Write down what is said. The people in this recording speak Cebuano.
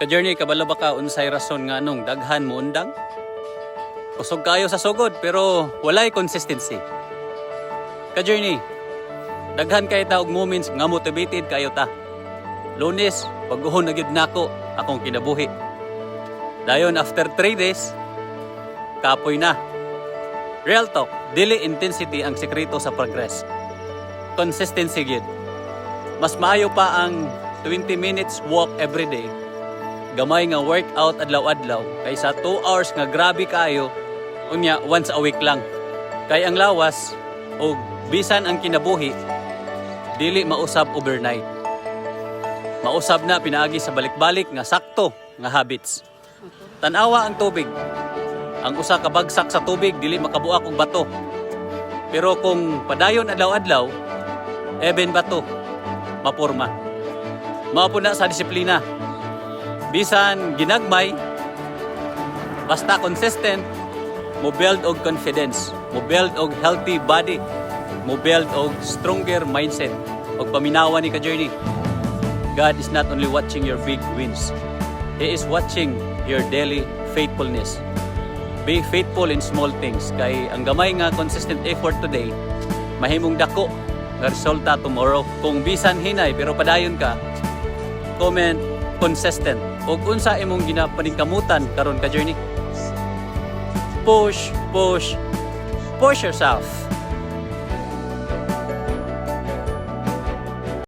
Ka-journey, kabalo ba ka unsay rason nga anong daghan mo undang? Kusog kayo sa sugod pero walay consistency. Ka-journey, daghan kay ta og moments nga motivated kayo ta. "Lunes, bag-ohon na gyud nako akong kinabuhi." Dayon after 3 days, kapoy na. Real talk, dili intensity ang sekreto sa progress. Consistency gyud. Mas maayo pa ang 20 minutes walk every day, gamay nga workout adlaw-adlaw, kaysa 2 hours nga grabe kayo unya once a week lang. Kay ang lawas o bisan ang kinabuhi, dili mausab overnight. Mausab na pinaagi sa balik-balik nga sakto nga habits. Tanawa ang tubig. Ang usa ka bagsak sa tubig dili makabuak og bato. Pero kung padayon adlaw-adlaw, even bato mapurma. Mao po na sa disiplina. Bisan ginagmay, basta consistent, mo build og confidence, mo build og healthy body, mo build og stronger mindset. Og paminawa ni ka, journey. God is not only watching your big wins. He is watching your daily faithfulness. Be faithful in small things kay ang gamay nga consistent effort today mahimong dako nga resulta tomorrow. Kung bisan hinay pero padayon ka, comment "consistent". Ug unsa imong ginapaningkamutan karon, ka journey? Push, push, push yourself.